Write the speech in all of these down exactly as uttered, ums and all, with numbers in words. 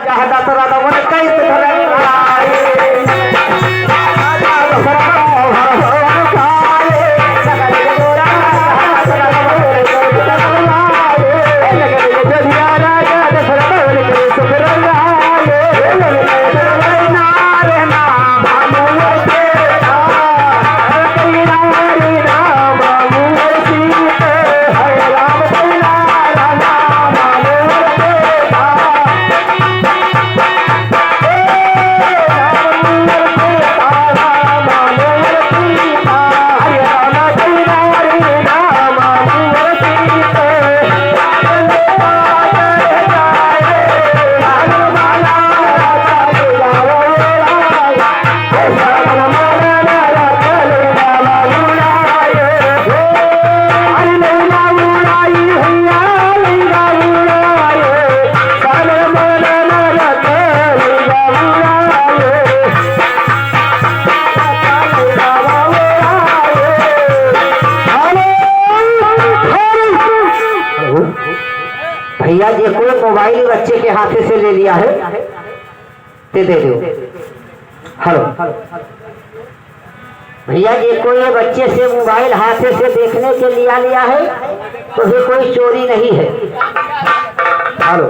चाहता तो राधा मन कैसे धरंगा। भैया, जे कोई मोबाइल बच्चे के हाथे से ले लिया है, ते दे दो। हेलो भैया, जे कोई ये बच्चे से मोबाइल हाथे से देखने के लिया लिया है, तो ये कोई चोरी नहीं है। हेलो,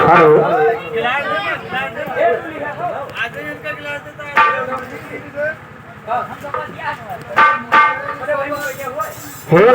हेलो। हे